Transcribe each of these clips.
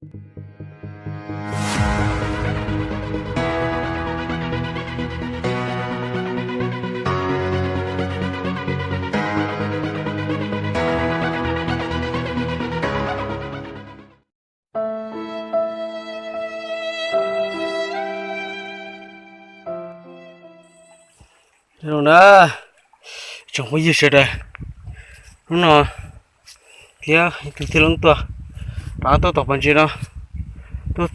Zoo na, tsoom phooj ywg sawv daws, hnub no thiab tus tij laug tuaj, rov tuaj tom pas ntses no, tuaj,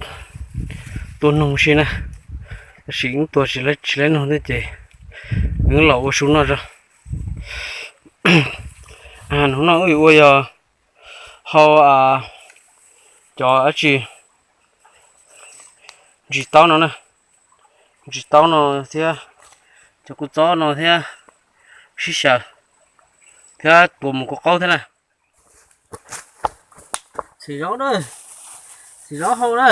tuaj noog si na, tab sis wb tuaj tsis, tsis laib noog thiab ces wb los ua su noj zog. Hnub no wb yuav ua yog hau cov dab tsi, ntsis taub no na, ntsis taub no thiab cov kua txob no thiab sib xyaw thiab tua mus kua qaub thiab na. Txiv zaub na, txiv zaub hau na.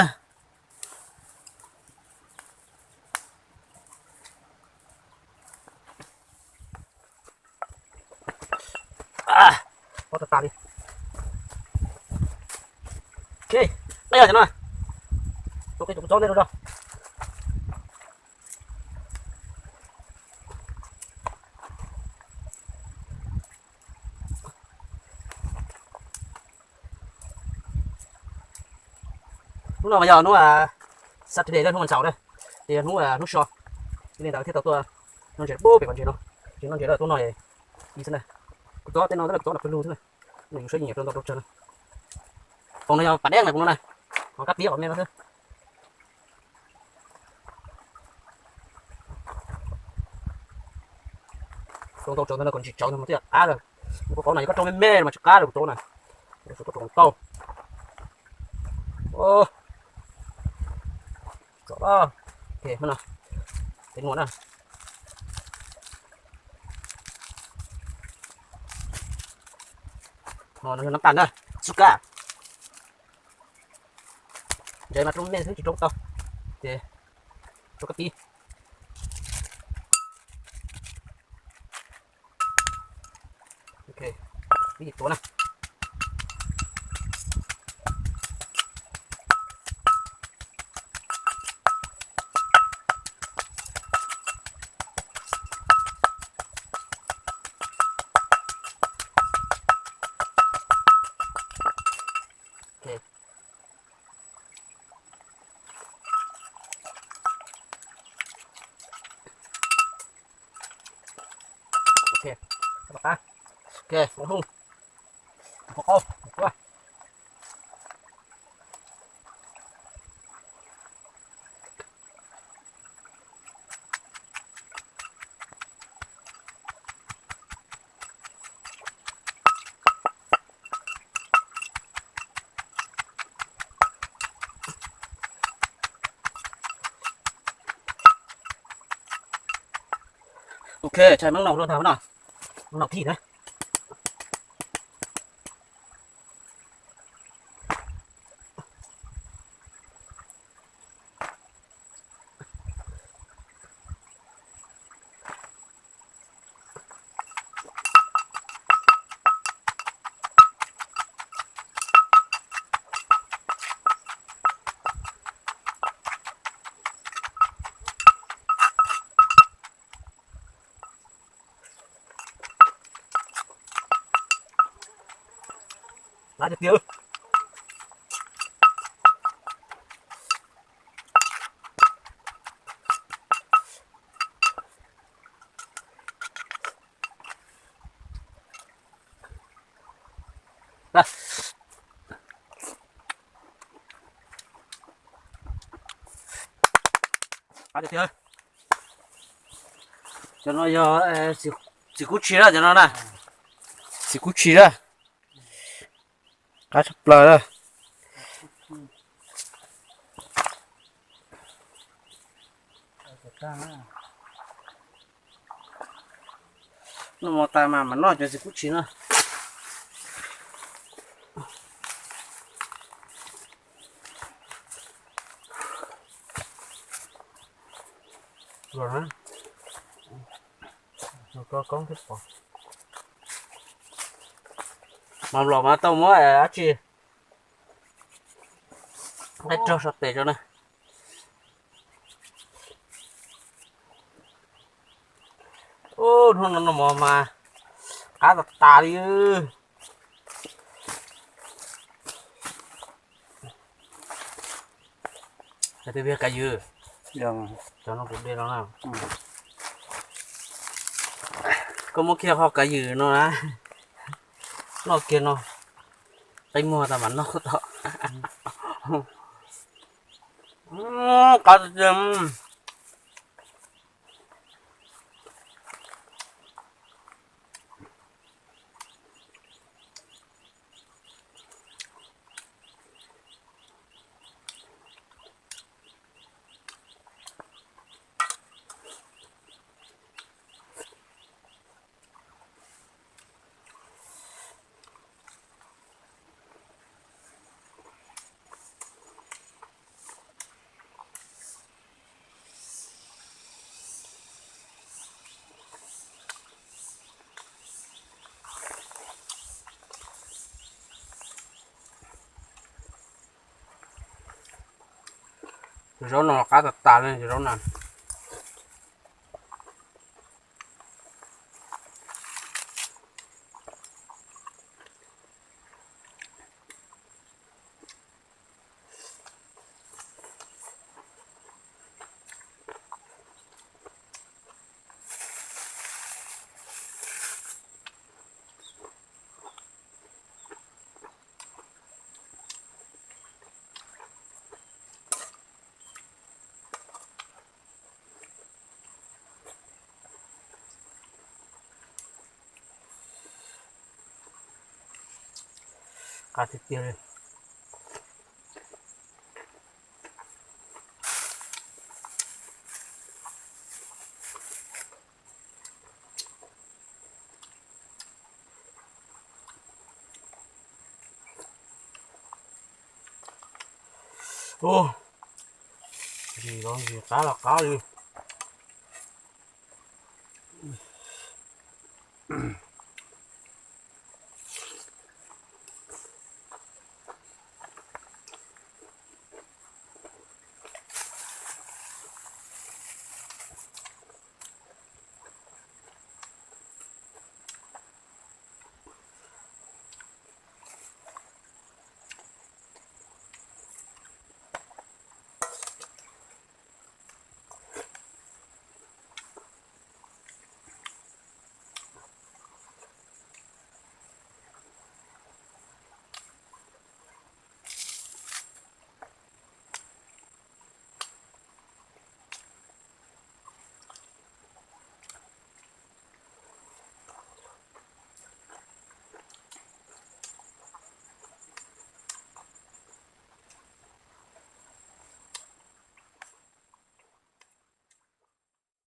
Pob tag tas li. Ok, nej yog cov no, tua qe tus kua txob nej rau. Hnub no mas yog hnub Saturday, hnub vas xaum na, ces yog hnub, hnub so, li ntawd thiaj tau tuaj noj ntses pub pem kom ntses no, ces noj ntses lawm tuaj no, ib xwb na, kuv txob tej no twb yog kuv txob nram pawg lug xwb na, nws yuav saib nyiam rau ntau rau tsawg na. Foom no yog pas deb na, kuv no na, ho kab tiab qhov me no xwb. Rau ntau tsawv ntawd no kom ntsis tsawv no mas twb yog qab lawm. Kuv qhov no yog koj rau me me mas tsis qab lawm kuv txob na. Kuv txob rau ntau. Txom los, ok, no, tes nua na. Ho no yog nab tas na, xub kab. Ntses mas rau me xwb tsis rau tau, ces rau kab tib. Ok, ib yim tuav na. Ok. Ok, ok, hu, hu, hu. Ok, tshais mab nau rau ntag no, mab nau thij na. Lab tiag tiag. Lab tiag tiag. Cov no yog txiv kub tshis na, cov no na. Txiv kub tshis na. Qab tshaj plaws na. Noj mov tas mas mam noj cov txiv kub tshis no. Mas los mas tau muab dab tsi? Nqaij rog sau tes rau na. Ub, hnub no noj mov mas qab tas tas li. Hais tias kav ywm, cov no kuv de los na. Koj muab kiag qhov kav ywm no na, noj kiag no, qi muag tas mam noj tod. Qab tiag tiag. Cov zaub no qab tas tas li cov zaub na. Qab tiag tiag li. Ub, ntsis los ntsis qab los qab li.